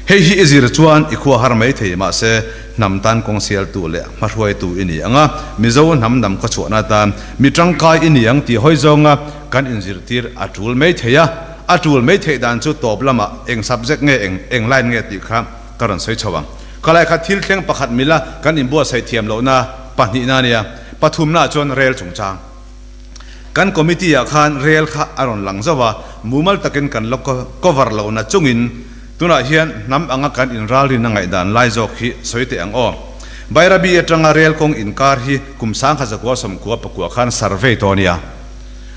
Hei hi i zir chuan i khua har mai thei mahse hnam tan kawng sialtu leh hmahruaitu i ni ang a, Mizo hnam dam khaw chhuahna atan mi tangkai i ni ang tih hawi zawnga kan inzirtir a tul mai thei a, a tul mai theih dan chu tawp lamah eng subject nge eng eng line nge tih kha Ka rawn sawi chho ang. Khalai kha thil thleng pakhat mila kan inbuatsaih thiam lohna pahnihna a nia. Pathumnaah chuan rel chungchang. Kan committee ah khan rel kha a rawn lang zauh a, mumal takin kan la cover lohna chungin tunah hian hnam anga kan inralrinna ngaihdan lai zawk hi sawi teh ang aw. Bairabi atanga rel kawng inkar hi kum 1999 khan survey tawh a nia.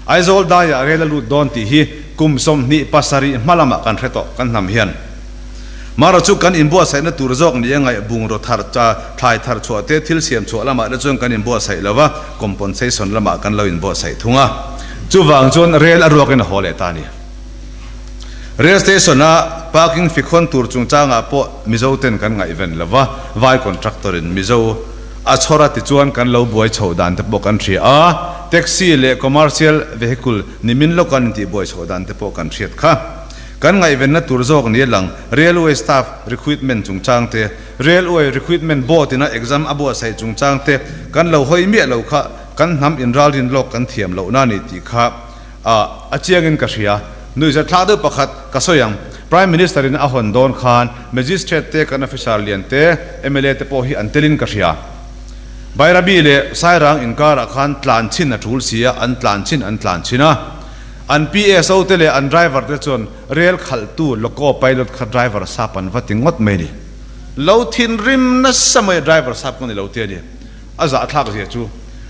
Aizawl daiah rel a lut dawn tih hi kum 27 hma lamah kan hre tawh kan hnam hian. Mara chu kan inbuatsaihna tur zawk ni a ngaih bungraw thar cha thlai thar chhuah te thil siam chhuah lamah te chuan kan inbuatsaih lo va, compensation lamah kan lo inbuatsaih thung a. Chuvang chuan rel a ruakin a haw leh ta a ni. Rail station a parking fikhawn tur chungchangah pawh Mizo ten kan ngaihven lo va, vai contractor in Mizo a chhawr a tichuan kan lo buai chhoh dan te pawh kan hria a, taxi leh commercial vehicle nimin lawka an intihbuai chhoh dan te pawh kan hriat kha. Kan ngaihvenna tur zawk ni a lang, Railway staff recruitment chungchang te, Railway recruitment board ina exam a buatsaih chungchang te kan lo hawi miah lo kha kan hnam inralrin lawk kan thiam lohna a ni tih kha a chiangin ka hria. Nuihzathlak deuh pakhat ka sawi ang, Prime Minister in a hawn dawn khan Magistrate te kan officer lian te, mla te pawh hi an telin ka hria. Bairabi leh Sairang inkarah khan tlan chhin a tul si a, an tlan chhin an tlan chhin a. An PSO te leh an driver te chuan rel khalhtu loco pilot kha driver sap an va ti ngawt mai ni. Lo thinrim nasa mai driver sap ka ni lo te a ni. A zahthlak zia chu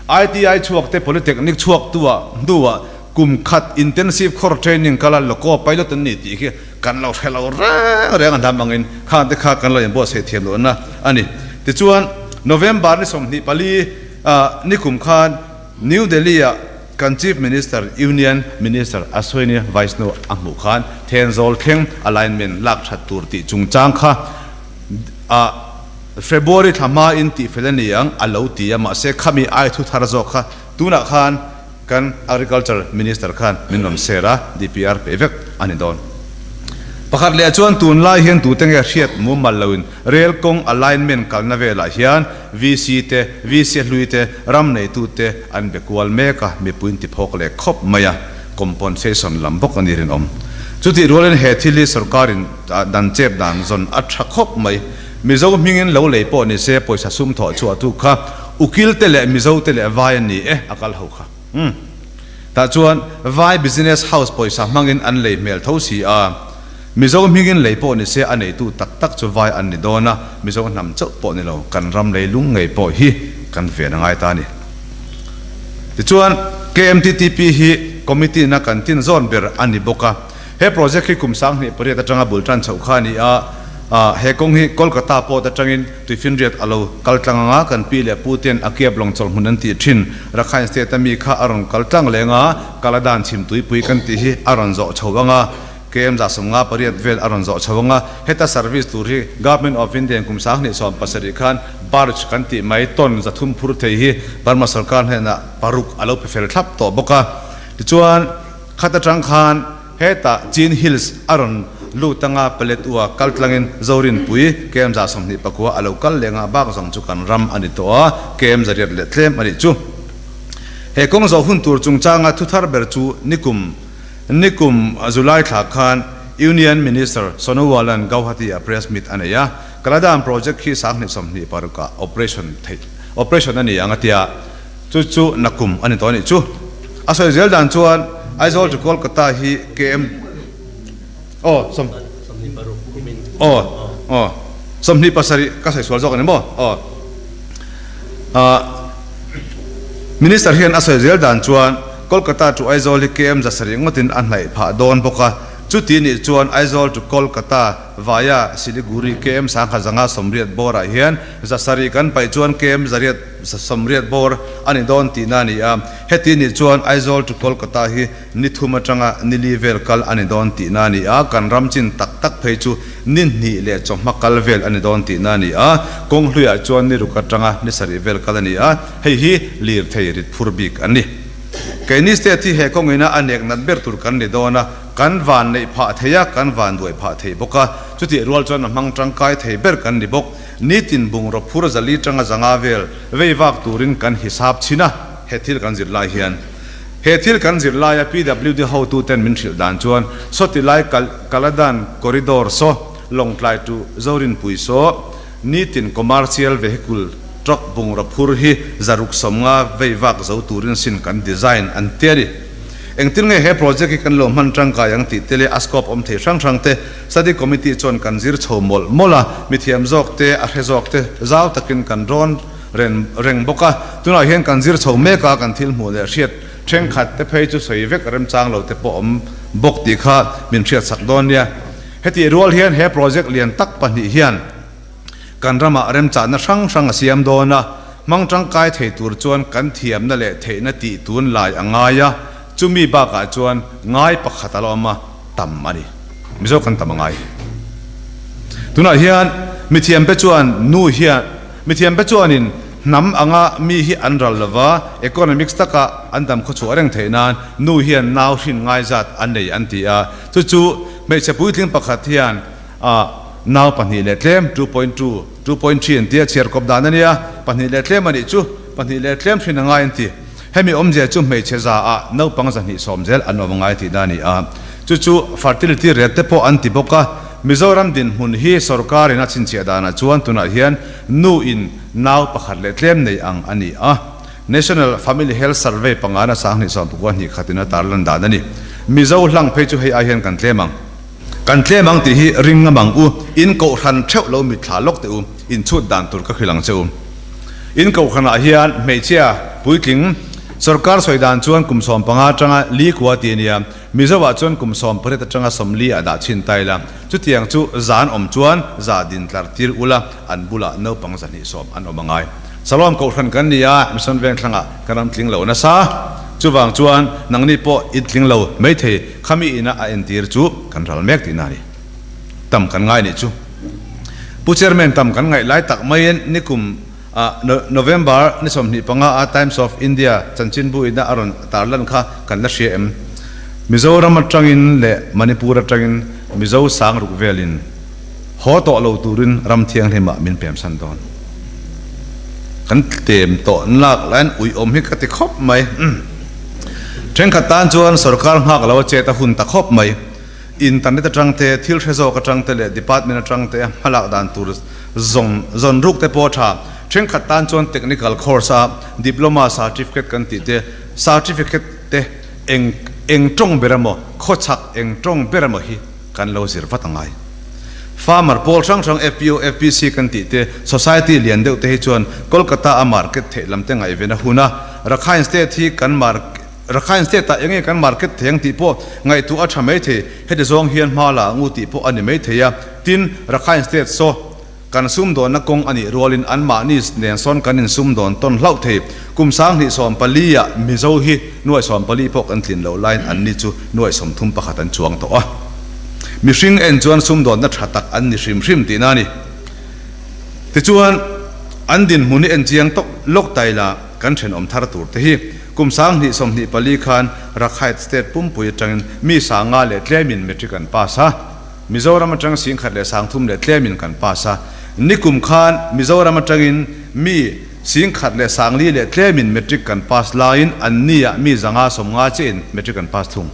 ITI chhuak te Polytechnic chhuak tu ah hnu ah kum khat intensive course training kal a loco pilot an ni tih khi kan lo hre lo reng reng a hnam angin khang te kha kan lo inbuatsaih thiam lohna a ni. Tichuan November ni 24 nikum khan New Delhi ah Kan Chief Minister, Union Minister Ashwini Vaishnaw a hmuh khan Thenzawl thleng alignment lak that tur tih chungchang kha a February thla hmain tihfel a ni ang a lo ti a, mahse khami ai thu thar zawk kha tunah khan kan Agriculture Minister khan min rawn share a, DPR pe vek a ni dawn. Pakhat leh chuan tunlai hian tute nge hriat mumal loin Rail kawng alignment kalna velah hian VC te, VC hlui te, ram neitu te an be kual mek a, mipuiin ti phawk leh khawp mai a, compensation lam bawk a ni rinawm. Chutih rualin he thil hi sorkarin dan chep dan zawn a tha khawp mai. Mizo hmingin lo lei pawh ni se pawisa sum thawh chhuah tu kha ukil te leh Mizo te leh vai an ni e a kal ho kha. Umm. Tah chuan vai business house pawisa hmangin an lei hmel tho si a. Mizo hmingin lei pawh ni se a neitu tak tak chu vai an ni dawn a, Mizo hnam chauh pawh ni lo, kan ram lei lung ngei pawh hi kan ven a ngai ta a ni. Tichuan, KMTTP hi committee na kan tin zawn ber a ni bawk a. He project hi kum 2008 atanga bul tan chhoh kha a ni a, he kawng hi Kolkata port atangin Tuifinriat a lo kal tlang ang a, kan pi leh pu ten a kiap lawng chawlhmun an tih thin Rakhine State a mi kha a rawn kal tlang leng a, Kaladan chhim tuipui kan tih hi a rawn zawh chho ang a. KM 158 vel a rawn zawh chho ang a, heta service tur hi Government of India in kum 2017 khan barge kan tih mai ton 300 phur thei hi Burma sorkar hnenah paruk a lo pe fel thlap tawh bawk a. Tichuan, khat atang khan hetah Chin Hills a rawn lut anga Palet ua kal tlangin Zorinpui KM 29 a lo kal leh anga bak zawng chu kan ram a ni tawh a, KM 800 leh tlem a nih chu. He kawng zawh hun tur chungchanga thu thar ber chu nikum nikum July thla khan Union Minister Sonowal-a'n Gauhati-ah press meet a nei a, Kaladan project khi 2026 ah operation theih operation a ni ang a tia, chu chu nakum a ni tawh a nih chu. A sawi zel dan chuan Aizawl to Kolkata hi KM aw sawm aw aw 27 ka sawi sual zawk a ni maw aw ah Minister hian a sawi zel dan chuan Kolkata to Aizawl hi KM 700 ngawtin a hnaih phah dawn bawk a, chuti nih chuan Aizawl to Kolkata via Siliguri KM 1180 bawrah hian 700 kan paih chuan KM 880 bawr a ni dawn tihna a ni a, heti nih chuan Aizawl to Kolkata hi ni thum atanga ni li vel kal a ni dawn tihna a ni a, kan ram chin tak tak phei chu ni hnih leh chawhma kal vel a ni dawn tihna a ni a, kawng hluiah chuan ni ruk atanga ni sarih vel kal a ni a, hei hi lirthei rit phur bik an ni. Keini state hi he kawngina a nek nat ber tur kan ni dawn a, kan van neih phah thei a, kan van duai phah thei bawk a, chutih rual chuan a hmang tangkai thei ber kan ni bawk. Nitin bungraw phur zali tanga zanga vel vei vak turin kan hisap chhin a, he thil kan zir lai hian. He thil kan zir laia PWD hotuten min hrilh dan chuan sawti lai Kaladan corridor saw, Lawngtlai to Zorinpui saw, nitin commercial vehicle truck bungraw phur hi 650 vei vak zo turin sin kan design an ti a ni. Engtin nge he project hi kan lo hman tangkai ang tih te leh a scope awm thei hrang hrang te study committee chuan kan zir chho mawlh mawlh a, mithiam zawk te, a hre zawk te zau takin kan rawn Ren reng bawk a, tunah hian kan zir chho mek a, kan thil hmuh leh hriat thenkhat te phei chu sawi vek remchang lo te pawh awm bawk tih kha min hriat sak dawn nia. Hetih rual hian he project lian tak pahnih hian kan ramah remchahna hrang hrang a siam dawn a, hmang tangkai thei tur chuan kan thiamna leh theihna tih tun lai a ngai a, chumi bakah chuan ngai pakhat a la awm a, tam a ni. Mizo kan tam a ngai. Tunah hian mithiamte chuan nu hian. Mithiamte chuanin hnam anga mi hi an ral lova, economics taka an dam khawchhuah reng theih nan nu hian nau hrin ngai zat an nei an ti a. Chu chu hmeichhe puitling pakhat hian nau pahnih leh tlem, 2.2, 2.3 an ti a, chhiar kawp dan a nia, pahnih leh tlem a nih chu, pahnih leh tlem hrin a ngai an ti. Hemi awmzia chu hmeichhe za ah naupang 220 zel an awm ngai tihna a ni a. Chu chu fertility rate te pawh an ti bawk a. Mizoram dinhmun hi sorkar in a chhinchhiah danah chuan tunah hian nu in nau pakhat leh tlem nei ang a ni a. National Family Health Survey pangana 2022 khatin a tarlan dan a ni. Mizo hlang phei chu hei ai hian kan tlem ang. Kan tlem ang tih hi ring ngam ang u. In kohhran theuh lo mitthla lawk teh u. In chhut dan tur ka hrilh ang che u. In kohhranah hian hmeichhia puitling sorkar sawi dan chuan kum 15 atanga li kua ti a nia. Mizoah chuan kum 18 atanga 40 ah dah chhin ta ila, chutiang chu zan awm chuan za din tlar tir ula an bulah naupang 220 an awm a ngai. Salom kohhran kan ni a, Mission Vengthlangah kan ram tling lo nasa. Chuvang chuan nangni pawh in tling lo maithei khami ina a entir chu kan ral mek tihna a ni. Tam kan ngai nih chu. Pu Chairman tam kan ngaih lai tak maiin nikum ah November ni 25 a Times of India chanchinbu ina a rawn tarlan kha kan la hria em? Mizoram atangin leh Manipur atangin Mizo sang ruk velin haw tawh lo turin ram thianghlim ah min pemsan dawn. Kan tlem tawh lak laiin uiawm hi ka ti khawp mai. Thenkhat tan chuan sorkar nghak lo a chet a hun ta khawp mai. Internet atang te, thil hre zawk atang te leh department atang te hmalak dan tur zawng zawn ruk te pawh a tha. Thenkhat tan chuan technical course a diploma certificate kan tih te, certificate te eng eng tawng ber emaw, khawchhak eng tawng ber emaw hi kan lo zir vat a ngai. Farmer pawl hrang hrang FPO, FPC kan tih te, society lian deuh te hi chuan Kolkata a market theih lam te ngaihven a hun a, Rakhine state hi kan market Rakhine State ah enge kan market thei ang tih pawh ngaihtuah a tha mai thei, heti zawng hian hma la ang u tih pawh a ni mai thei a. Tin, Rakhine State saw kan sumdawnna kawng a nih rualin anmahni nen sawn kan insumdawn tawn hlauh thei. Kum 2014 ah Mizo hi nuai 14 pawh kan tlin loh laiin anni chu nuai 31 an chuang tawh a. Mihring en chuan sumdawnna tha tak an ni hrim hrim tihna a ni. Tichuan, an dinhmun hi en chiang tawk lawk ta ila kan thenawm thar tur te hi kum 2024 khan Rakhine State pumpui atangin mi sanga leh tlemin matric an pass a. Mizoram atang 10,000 leh 300 leh tlemin kan pass a. Nikum khan Mizoram atangin mi 10,000 leh 4,000 leh tlemin matric kan pass laiin an niah mi 550 chiahin matric an pass thung.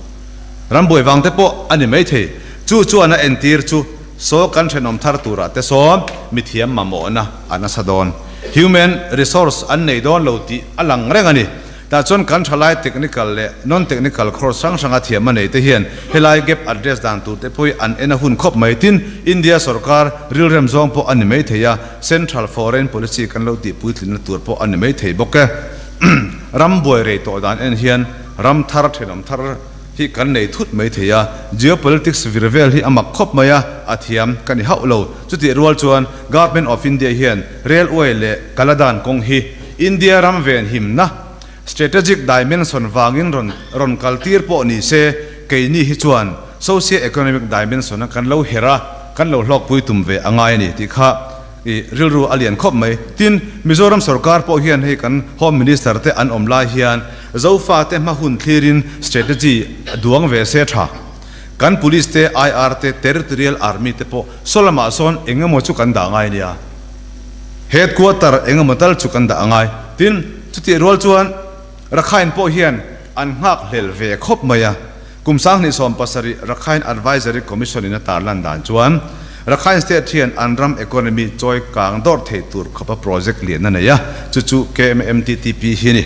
Rambuai vang te pawh a ni maithei. Chu chuan a entir chu saw kan thenawm thar turah te sawn mithiam mamawhna a nasa dawn. Human resource an nei dawn lo tih a lang reng a ni. Tah chuan kan thalai technical leh non-technical course hrang hranga thiam a nei te hian helai gap address dan tur te pawh hi an en a hun khawp mai. Tin, India sorkar rilrem zawng pawh a ni maithei a, central foreign policy kan lo tih puitlinna tur pawh a ni maithei bawk e. Rambuai rei tawh dan en hian ram thar thenawm thar hi kan nei thut mai thei a, geopolitics vir vel hi a mak khawp mai a, a thiam ka ni hauh lo. Chutih rual chuan Government of India hian railway leh Kaladan kawng hi India ram ven himna strategic dimension vangin rawn rawn kal tir pawh ni se, keini hi chuan socio-economic dimension a kan lo her a, kan lo hlawkpui tum ve a ngai a ni tih kha I rilru a lian khawp mai. Tin, Mizoram sorkar pawh hian hei kan Home Minister te an awm lai hian Zofa te hma hun thlirin strategy duang ve se tha. Kan Police te, IR te, Territorial Army te pawh saw lamah sawn eng emaw chu kan dah ngai nia. Headquarter eng emaw tal chu kan dah a ngai. Tin, chutih rual chuan Rakhine pawh hian an nghak hlel ve khawp mai a. Kum 2017 Rakhine Advisory Commission in a tarlan dan chuan Rakhine State hian an ram economy chawi kang dawrh thei tur khawpa project lian a nei a, chu chu KMMTTP hi a ni.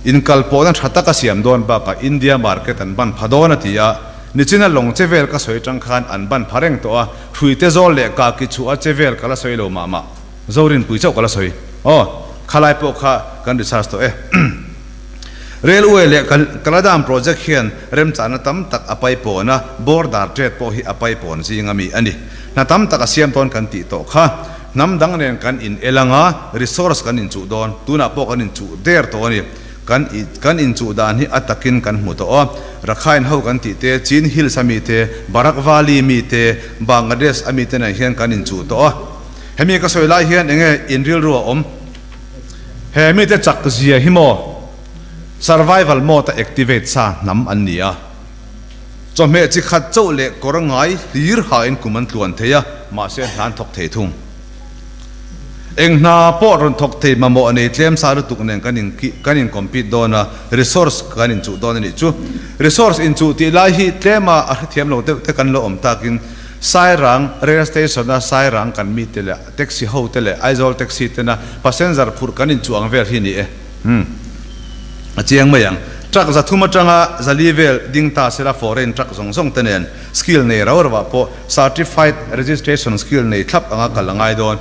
Inkalpawhna tha taka siam dawn bakah India market an ban pha dawn a ti a, nichina lawng che vel ka sawi atang khan an ban pha reng tawh a, hruite zawl leh kaki chhuah a che vel ka la sawi lo mah mah. Zorinpui chauh ka la sawi. Aw, khalai pawh kha kan research tawh e. Railway leh Kaladam project hian remchahna tam tak a paipawn a, border trade pawh hi a paipawn zing ami a ni. Hna tam tak a siam dawn kan tih tawh kha. Hnam dang nen kan in el anga, resource kan inchuh dawn. Tunah pawh kan inchuh der tawh a ni. Kan kan inchuh dan hi a takin kan hmu tawh a. Rakhine ho kan tih te, Chin Hills ami te, Barak Valley mi te, Bangladesh ami te nen hian kan inchuh tawh a. Hemi ka sawi lai hian enge in rilru a awm? He mite chak zia hi maw survival mode a activate sa hnam an ni a, chawhmeh chi khat chauh leh kawr ngai hlir hain kum an tluan thei a, mahse hna an thawk thei thung. Eng hna pawh rawn thawk thei mamawh nei tlem sa lutuk nen kan in kan in compete dawn a, resource kan inchuh dawn a nih chu. Resource inchuh tih lai hi tlema a hrethiam lo deuh te kan lo awm takin Sairang rail station a Sairang kan mite leh Taxi ho te leh Aizawl taxi tena passenger phurh kan inchuh ang vel hi ni e. Umm. A chiang mai ang. Truck 300 atanga 400 vel ding ta sela foreign truck zawng zawng te nen skill nei rau rauah pawh certified registration skill nei thlap anga kal a ngai dawn.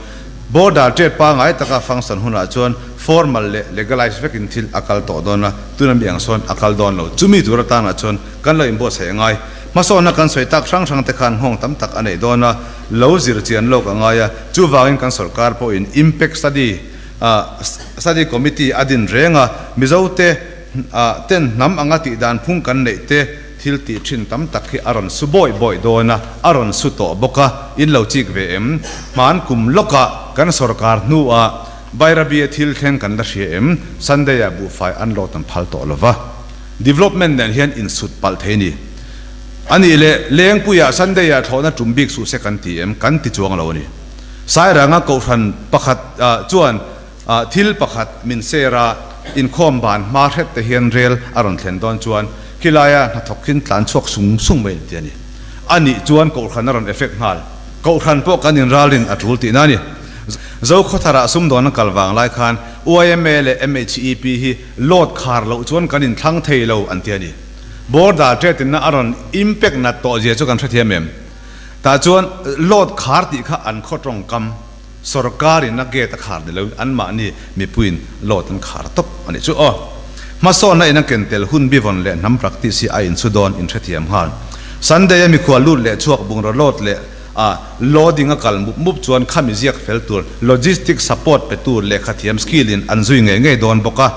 Border trade pangai taka function hunah chuan formal leh legalize vekin thil a kal tawh dawn a, tuna mi ang sawn a kal dawn lo. Chumi tur atanah chuan kan lo inbuatsaih a ngai. Hmasawnna kan sawi tak hrang hrang te khan nghawng tam tak a neih dawn a, lo zir chian lawk a ngai a, chuvangin kan sorkar pawhin Impact Study Study Committee a din reng a, Mizote ten hnam anga tih dan phung kan neih te thil tih thin tam tak hi a rawn su bawi bawi dawn a, a rawn su tawh bawk a, in lo chik ve em? Hman kum lawkah kan sorkar hnuah Bairabia thil thleng kan la hria em? Sunday-ah buhfai an lawt an phal tawh lova. Development nen hian insut palh thei ni. A nih leh Lengpuiah Sunday-ah thlawhna tum bik suh se kan ti em? Kan ti chuang lo a ni. Sairanga kohhran pakhat chuan thil pakhat min share a, inkhawm ban hma hret te hian rel a rawn thlen dawn chuan khilaia hnathawk khin tlan chhuak sung sung mai an ti a ni. A nih chuan kohhran a rawn effect nghal. Kohhran pawh kan inralrin a tul tihna a ni. Zokhawtharah sumdawn an kal vang lai khan YMA leh MHEP hi load khar loh chuan kan inthlang thei lo an ti a ni. Border trade inna a rawn impact nat tawh zia chu kan hrethiam em? Tah chuan load khar tih kha an khaw tawngkam sorkar in a gate a khar ni loin anmahni mipuiin load an khar tawp a nih chu aw. Hmasawnna in a ken tel hun bivawn leh hnam practice hi a inchhu dawn inhrethiam nghal. Sunday a mikhua lut leh chhuak bungraw load leh a loading a kal mup mup chuan khami ziak fel tur logistic support pe tur lehkha thiam skill in an zui ngei ngei dawn bawk a.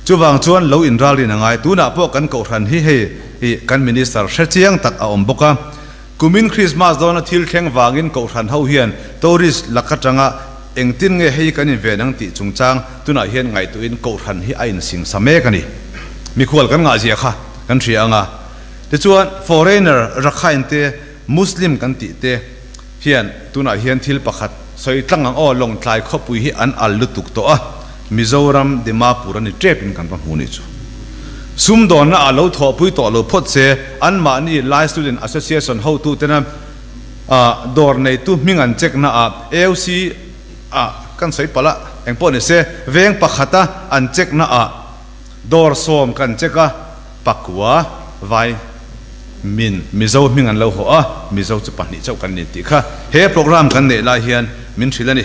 Chuvang chuan lo inralrin a ngai. Tunah pawh kan kohhran hi hei hi kan Minister hre chiang tak a awm bawk a. Kumin Krismas dawna thil thleng vangin Kohhran ho hian tourist lak atanga engtin nge hei kan inven ang tih chungchang tunah hian ngaihtuahin Kohhran hi a insingsa mek a ni. Mikhual kan ngahzia kha kan hria ang a. Tichuan foreigner Rakhine te Muslim kan tih te hian tunah hian thil pakhat sawi tlang ang aw, Lawngtlai khawpui hi an al lutuk tawh a, Mizoram Dimapur a ni tep in kan va hmu nih chu. Sumdawnna ah lo thawhpui tawh lo phawt se, anmahni Lai Student Association hotu tena dawr neitu hming an check na ah AOC ah kan sawi palh a, engpawh ni se veng pakhata an check na ah dawr sawm kan check a, Pakua, Vai, min Mizo hming an lo haw a, Mizo chu pahnih chauh kan ni tih kha he program kan neih lai hian min hrilh a ni.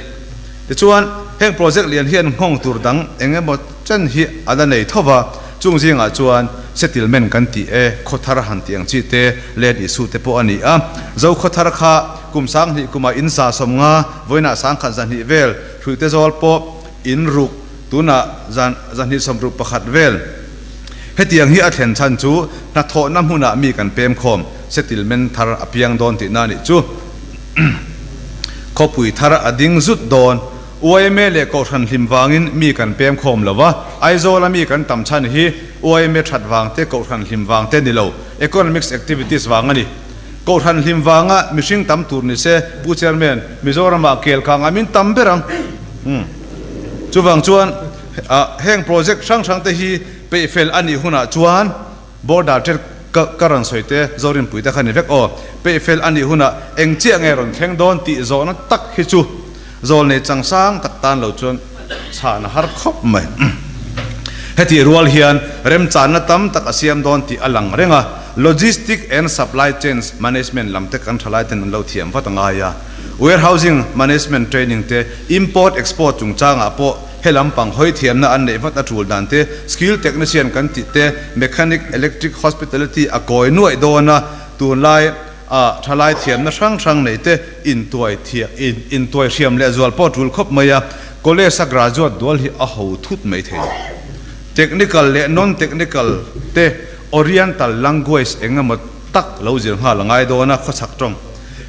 Tichuan, heng project lian hian nghawng tur dang eng emaw chen hi a la nei tho va, chung zingah chuan settlement kan tih e, khawthar han tih ang chi te, land issue te pawh a ni a. Zo khawthar kha kum sanghnih kumah in 150, vawiinah 1020 vel, hruihte zawl pawh in ruk, tunah zan 261 vel. Hetiang hi a thlen chhan chu hnathawhna hmunah mi kan pem khawm, settlement thar a piang dawn tihna a nih chu. Khawpui thar a ding zut dawn. Yma leh Kohhran hlim vangin mi kan pem khawm lo va, Aizawla mi kan tam chhan hi yma that vang te, Kohhran hlim vang te ni lo, economics activities vang a ni. Kohhran hlim vanga mihring tam tur ni se, Pu Chairman, Mizoramah kel kang a min tam ber ang. Chuvang chuan heng project hrang hrang te hi peihfel a nih hunah chuan border trade ka rawn sawi te Zorinpui te kha ni vek aw. Peihfel a nih hunah eng chiah nge rawn thleng dawn tih zawhna tak hi chu zawlnei changsang tak tan lo chuan chhan a har khawp mai. Hetih rual hian remchanna tam tak a siam dawn tih a lang reng a, logistic and supply chains management lam te kan thalai ten an lo thiam vat a ngai a. Warehousing management training te, import export chungchangah pawh he lampang hawi thiamna an neih vat a tul dan te, skill technician kan tih te, mechanic, electric, hospitality a kawi nuaih dawn a, tunlai ah thalai thiamna hrang hrang nei te intuai intuai hriam leh zual pawh tul khawp mai a, college a graduate dual hi a ho thut mai thei. Technical leh non-technical te oriental language eng emaw tak lo zir nghal a ngai dawn a, khawchhak tawng.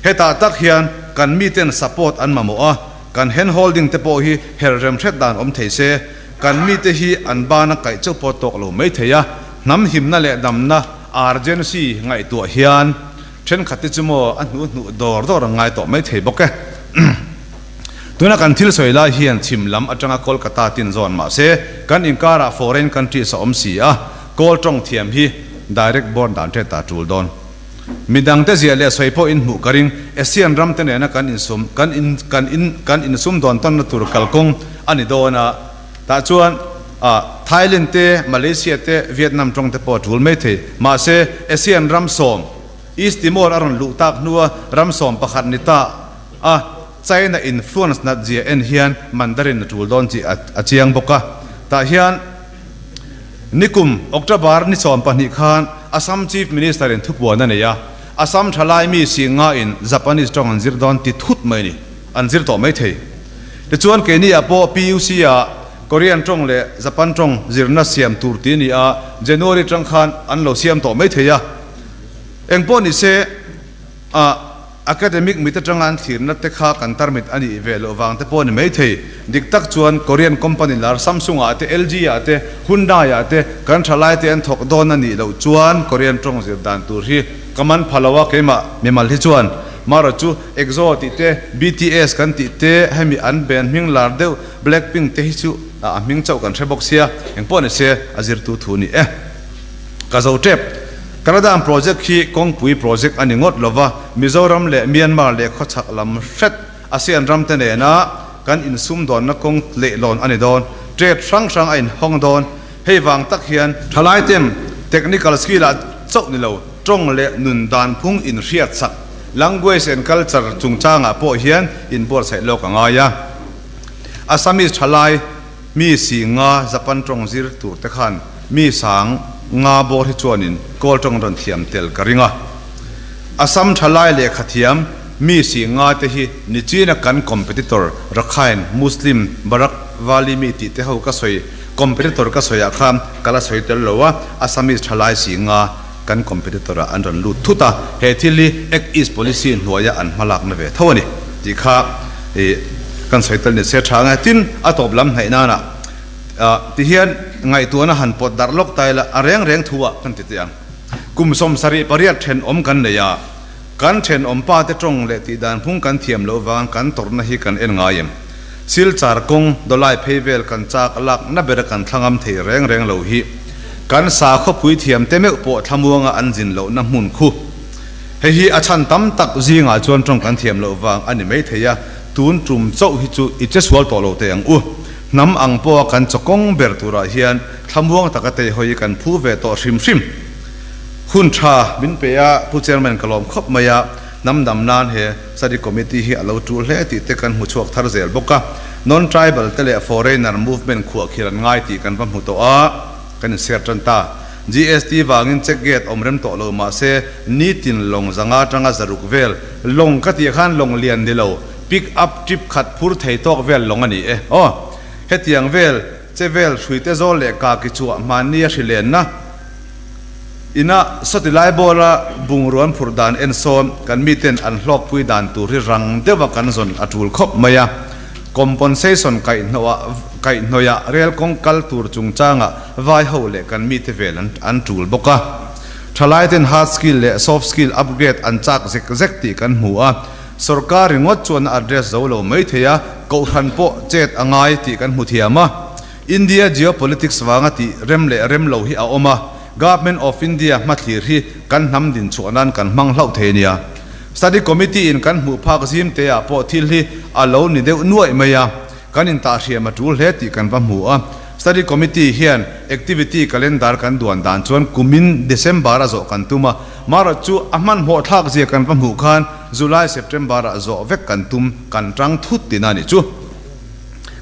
Hetah tak hian kan miten support an mamawh a, kan hand holding te pawh hi her rem hret dan awm thei se, kan mite hi an bana kaih chauh pawh tawk lo mai thei a, hnam himna leh damna urgency ngaihtuah hian thenkhat te chu maw a hnuh hnuh dawr dawr an ngai tawh mai thei bawk e. Tuna kan thil sawi lai hian chhim lam atanga Kolkata tin zawn mah se kan inkarah foreign countries a awm si a, kawl tawng thiam hi direct born dan tet a tul dawn. Midangte ziah leh sawi pawh in hmuh ka ring. ASEAN ram te nena kan insum kan in kan in kan insum dawn tawnna tur kalkawng a ni dawn a. Tah chuan ah Thailand te, Malaysia te, Vietnam tawng te pawh a tul mai thei. Mahse ASEAN ram sawm, East Timor a rawn luh tak hnua ram 11 ni ta a China influence nat zia en hian Mandarin a tul dawn tih a chiang bawk a. Tah hian. Nikum October ni 12 khan Assam Chief Minister in thupuan a nei a, Assam thalai mi Singha in Japanese tawng an zir dawn ti thut mai ni, an zir tawh mai thei. Tichuan keini ah pawh PUC ah Korean tawng leh Japan tawng zirna siam tur ti a ni a, January tang khan an lo siam tawh mai thei a. Engpawh ni se ah. Academic mit atanga an thlirna te kha kan tarmit a nih ve loh vang te pawh a ni maithei. Dik tak chuan Korean company lar Samsung ah te, LG ah te, Hyundai ah te kan thalai te an thawk dawn a nih loh chuan Korean tawng zir dan tur hi ka man pha lo a keimah mimal hi chuan. Marawh chu EXO tih te, BTS kan tih te, hemi an band hming lar deuh Blackpink te hi chu a hming chauh kan hre bawk sia, engpawh ni se a zirtu thu ni e. Ka zo tep. Kaladan project hi kawngpui project a ni ngawt lova, Mizoram leh Myanmar leh khawchhak lam hret ASEAN ram te nena kan insumdawnna kawng leihlawn a ni dawn. Trade hrang hrang a inhawng dawn. Hei vang tak hian thalai tem technical skill ah chauh ni lo, tawng leh nun dan phung inhriat sak, language and culture chungchangah pawh hian inbuatsaih lawk a ngai a. Assamese thalai. Mi si nga Japan tawng zir tur te khan mi sang nga bawr hi chuanin Kawl tawng rawn thiam tel ka ring a. Assam thalai lehkha thiam mi si nga te hi nichina kan competitor Rakhine Muslim Barak Valley mi tih te ho ka sawi competitor ka sawi ah khan ka la sawi tel lo a, Assamese thalai si nga. kan competitor ah an rawn lut thut a, he thil hi Act East Policy hnuaia an hmalakna ve tho a ni tih kha ih kan sawi tel ni se tha ang e. Tin, a tawp lam hnaih nana ti hian ngaihtuahna han pawt darh lawk ta ila a reng reng thu ah kan ti teh ang. Kum 78 thenawm kan nei a, kan thenawm pa te tawng leh tih dan phung kan thiam loh vang kan tawrhna hi kan en ngai em? Silchar kawng dawlai phei vel kan chak lak na bera kan thlangam thei reng reng lo hi kan sakhawpui thiam te meuh pawh thlamuanga an zin lohna hmun khu. Hei hi a chhan tam tak zingah chuan tawng kan thiam loh vang a ni maithei a, tun tum chauh hi chu i che sual tawh lo teh ang u. Hnam ang pawha kan chawkawng ber turah hian thlamuang taka teihawi kan phu ve tawh hrim hrim. Hun tha min pe a, Pu Chairman ka lawm khawp mai a, hnam dam nan he Study Committee hi a lo tul hle tih te kan hmu chhuak thar zel bawk a. Non-tribal te leh foreigner movement khuah khir an ngai tih kan va hmu tawh a, kan inser tan ta. GST vangin check gate awm rem tawh lo mah se nitin lawng zanga atanga zaruk vel lawng ka tih khan lawng lian ni lo, pick up trip khat phur thei tawk vel lawng a ni e. Aw, hetiang vel che vel hruite zawl leh kaki chhuah hmanni a hrilenna ina sawti lai bawla bungrua an phurh dan en sawn kan miten an hlawkpui dan tur hi rang deuha kan zawn a tul khawp mai a. Compensation kaihhnawih rel kawng kal tur chungchangah vai ho leh kan mite vel an tul bawk a. Thalaiten hard skill leh soft skill upgrade an chak zek zek tih kan hmu a. Sorkar ringawt chuan a address zo lo mai thei a, kohhran pawh chet a ngai tih kan hmu thiam a. India geopolitics vanga tih rem leh rem lo hi a awm a, Government of India hmathlir hi kan hnam din chhuah nan kan hmang hlauh thei nia. Study Committee in kan hmuh phak zim te ah pawh thil hi a lo ni deuh nuaih mai a, kan intahhriam a tul hle tih kan va hmu a. Study Committee hian activity calendar kan duan dan chuan kumin December a zawh kan tum a, marawh chu a hmanhmawh thlak zia kan va hmuh khan July, September ah zawh vek kan tum kan tang thut tina ni chu.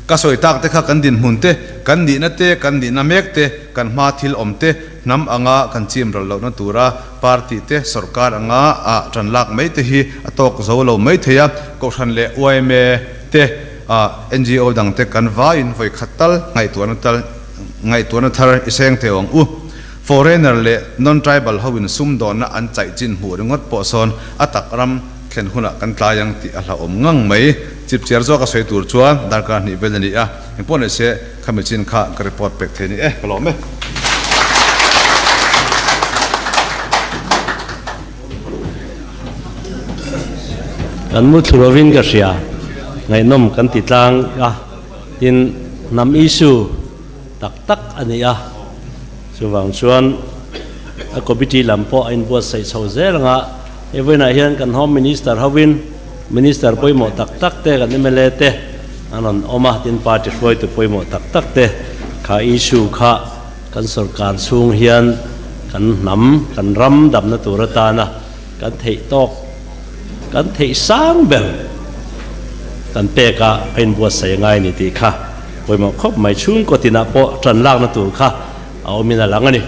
Ka sawi tak te kha kan dinhmun te, kan nihna te, kan nihna mek te, kan hma thil awm te, hnam anga kan chim ral lohna tura party te, sorkar anga a tan lak mai te hi a tawk zo lo mai thei a, Kohhran leh yma te, NGO dang te kan vaiin vawi khat tal ngaihtuahna tal ngaihtuahna thar i seng teh ang u. Foreigner leh non-tribal hoin sumdawnna an chaih chin hmuh ringawt pawh sawn a tak ram thlen hunah kan tlai ang tih a hlauhawm ngang mai. Chipchiar zawk a sawi tur chuan darkar hnih vel a ni a, engpawh ni se khami chin kha ka report pek thei ni e, ka lawm e. Kan mu thlu lovin ka hria, ngaihnawm kan ti tlang a, tin hnam issue tak tak a ni a, chuvang chuan a committee lam pawh a inbuatsaih chho zel ang a, He vawiinah hian kan Home Minister hovin Minister pawimawh tak tak te, kan mla te an rawn awm a, tin party hruaitu pawimawh tak tak te kha issue kha kan sorkar chhung hian kan hnam, kan ram damna tur atana kan theih tawk, kan theih sang ber kan pek a, a inbuatsaih a ngai a ni tih kha pawimawh khawp mai. Chhungkaw tinah pawh tan lakna tur kha a awmin a lang a ni.